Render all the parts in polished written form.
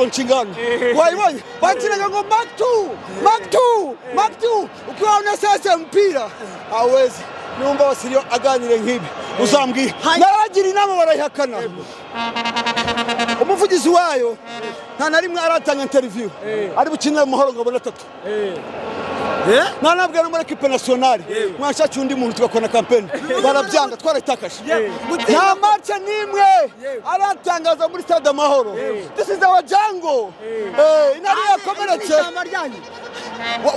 Kulaunchinga hano wayibonye, bakinaga ngo mark two, mark two, mark two. Ukiwaona sasa mpira hawezi. Numva Wasiriyo aganire nk'ibi, uzambwira. Narabagira inama barayihakana. Umuvugizi wayo nta na rimwe aratanga interview ari bukinire mu Mahoro ngo abone atatu. Nta nabwo no muri équipe nationale. Mwashakiye undi muntu tugakora campaign, barabyanga, twarayitakaje. Nta match n'imwe aratangaza muri Stade Amahoro. This is our jungle. Intare yakomeretse. Ishyamba ryanyu.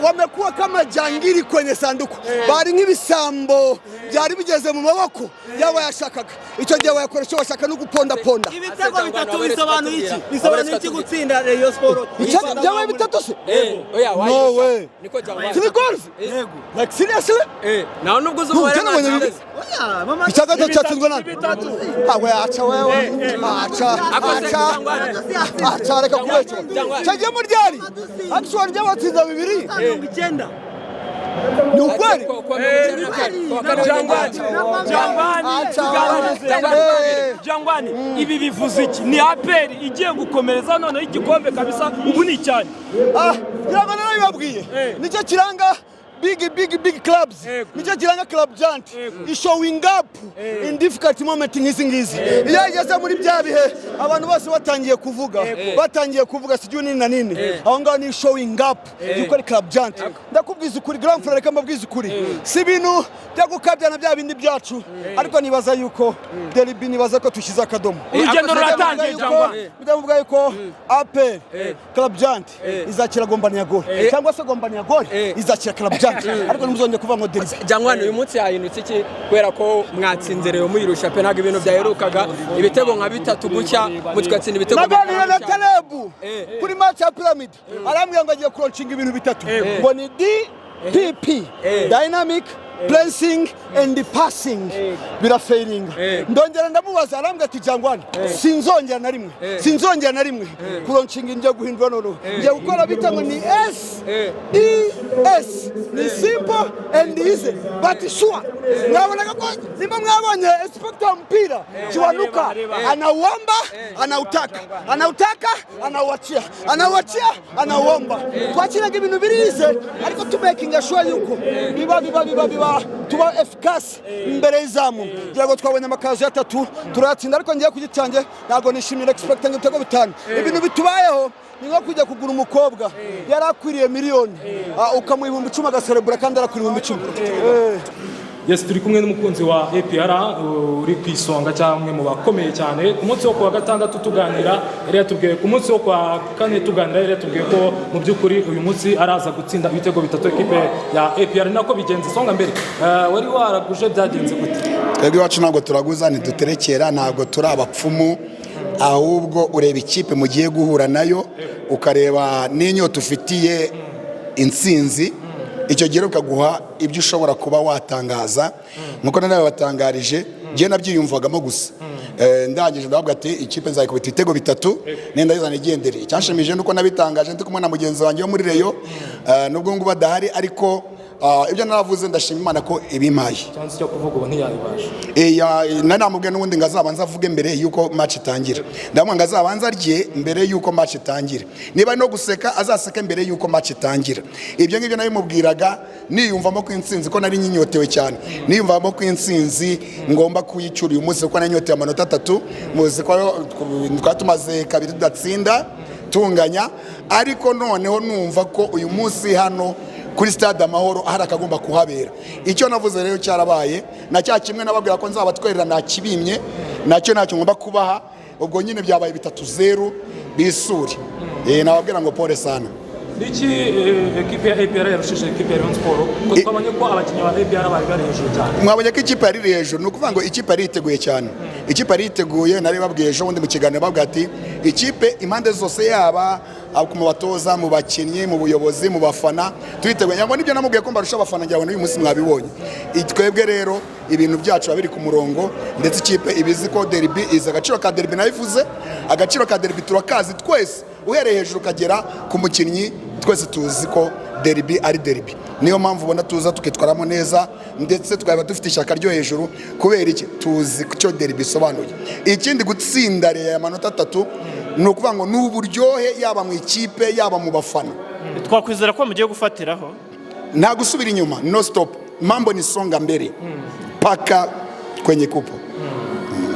Wamekuwa kama jangiri kwenye sanduku, bari nk'ibisambo byari bigeze mu maboko y'abayashakaga. Icyo gihe wayakoresha washaka no gupondaponda. Ibitego bitatu bisobanuye iki? Bisobanuye iki gutsinda Rayon Sport? Byabaye bitatu se? Oya. No way. Niko Jangwani. Three goals. Like, seriously? Nawe nubwo uzi umubare Nabonye bibiri. mwatsinze. Oya mama. Icya gatatu cyatsinzwe nande? Awe, aca wewe, aca. Akoze. Aca. Jangwani. Aca, reka kubeshya. Jangwani. Cyagiyemo ryari? Actually ry'abatsinda bibiri. 90. Ni ukweli. Kuwa 94, kuwa kane. Jangwani, Jangwani, Acha. tuganirize. Jangwani, ibi bivuze iki? Ni APR igiye gukomereza noneho igikombe kabisa, ubu ni icyanyu. Ah, ngira ngo narabibabwiye. Nicyo kiranga big, big, big clubs. Nicyo kiranga club giant, showing up in difficult moment nk'izi ngizi. Iyo igeze muri bya bihe abantu bose batangiye kuvuga sijui nini na nini, aho ngaho ni showing up yuko ari club giant. Ndakubwiza ukuri, grand frère, reka mbabwize ukuri, si ibintu byo gukabya na bya bindi byacu, ariko nibaza yuko derby, nibaza ko tushyize akadomo. Urugendo ruratangiye, Jangwani. Ndavuga yuko APR club giant izakira Gombania Gol, cyangwa se Gombania Gol izakira club giant, ariko ntimuzongere kuvuga ngo derby. Jangwani, uyu munsi yahindutse iki? Kubera ko mwatsinze rero muyirusha pe, ntabwo ibintu byaherukaga ibitego nka bitatu gutya, mutugatsinda ibitego Naganira na bitanu. Talebu kuri match ya Pyramid, arambwira ngo agiye kulaunchinga ibintu bitatu, ngo ni DPP, dynamic pressing and passing. Birafailinga. Ndongera ndamubaza, arambwira ati: "Jangwani, sinzongera na rimwe, sinzongera na rimwe kulaunchinga, ngiye guhindura noneho, ngiye gukora bita ngo ni S E S, ni simple and easy but sure." Mwabonaga ko nimba mwabonye inspector wa mpira Kiwanuka anauomba, anautaka, anautaka, anauachia, anauachia, anauomba. Twakiraga ibintu birize, ariko tumakinga sure yuko biba biba biba biba tuba efficace imbere y'izamu. Kugira ngo twabonye amakazu atatu turayatsinda, ariko ngiye ku giti cyanjye ntabwo nishimira expecting ibitego bitanu. Ibintu bitubayeho ni nko kujya kugura umukobwa yari akwiriye miliyoni, ukamuha 10,000 agaserebura kandi arakwiriye 10,000. Yes, turi kumwe n'umukunzi wa APR uri ku isonga cyangwa umwe mu bakomeye cyane. Ku munsi wo kuwa gatandatu tuganira yari yatubwiye, ku munsi wo kuwa kane tuganira yari yatubwiye ko mu by'ukuri uyu munsi araza gutsinda ibitego bitatu ekipe ya APR. Nako bigenze. Songa Mbere, wari waraguje, byagenze gute? Twebwe iwacu ntabwo turaguza, ntiduterekera, ntabwo turi abapfumu. Ahubwo ureba ikipe mugiye guhura nayo, ukareba n'inyota ufitiye intsinzi. Icyo gihe ukaguha ibyo ushobora kuba watangaza nkuko narabibatangarije. Njye nabyiyumvagamo gusa. Ndangije ndavuga ati: "Ikipe nzayikubita ibitego bitatu, nenda yizana igendere." Icyanshimije nuko nabitangaje ndi kumwe na mugenzi wanjye wo muri Rayon, nubwo ngubu adahari, ariko ibyo naravuze, ndashima Imana ko ibimpaye. Cyangwa icyo kuvuga ubu ntiyabibasha. Nari namubwiye n'ubundi ngo azabanze avuge mbere y'uko match itangira. Ndamubwira ngo azabanze arye mbere y'uko match itangira, niba ari no guseka azaseke mbere y'uko match itangira. Ibyo ngibyo nabimubwiraga niyumvamo ko intsinzi, ko nari nyinyotewe cyane, niyumvamo ko intsinzi ngomba kuyicyura uyu munsi, kuko nari nyotewe amanota atatu. Muzi ko twari tumaze kabiri tudatsinda, tunganya, ariko noneho numva ko uyu munsi hano kuri Stade Amahoro hari akagomba kuhabera. Icyo navuze rero cyarabaye, na cya kimwe nababwira ko nzabatwerera nakibimye, nacyo ntacyo ngomba kubaha. Ubwo nyine byabaye 3-0, bisure. Nababwira ngo pole sana. Niki ekipe ya APR yarushije ekipe ya Rayon Sport, ko twabonye ko abakinnyi ba APR bari bari hejuru cyane? Mwabonye ko ikipe yari iri hejuru, ni ukuvuga ngo ikipe yari yiteguye cyane, ikipe yari yiteguye. Nari babwiye ejo bundi mu kiganiro, babwira ati ikipe impande zose, yaba mu batoza, mu bakinnyi, mu buyobozi, mu bafana, turiteguye. Ngira ngo nibyo namubwiye ko mbarusha abafana, ngira ngo n'uyu munsi mwabibonye. Twebwe rero ibintu byacu biba biri ku murongo, ndetse ikipe ibizi ko derby izi agaciro ka derby. Nabivuze, agaciro ka derby turakazi twese, uhereye hejuru ukagera ku mukinnyi, twese tuzi ko derby ari derby. Niyo mpamvu ubona tuza tukitwaramo neza, ndetse twaba dufite ishyaka ryo hejuru. Kubera iki? Tuzi icyo derby isobanuye. Ikindi, gutsinda Rayon amanota 3 ni ukuvuga ngo ni uburyohe, yaba mu ikipe, yaba mu bafana. Twakwizera ko mugiye gufatiraho? Nta gusubira inyuma, no stop, mambo ni songa mbere paka kwenye kupo.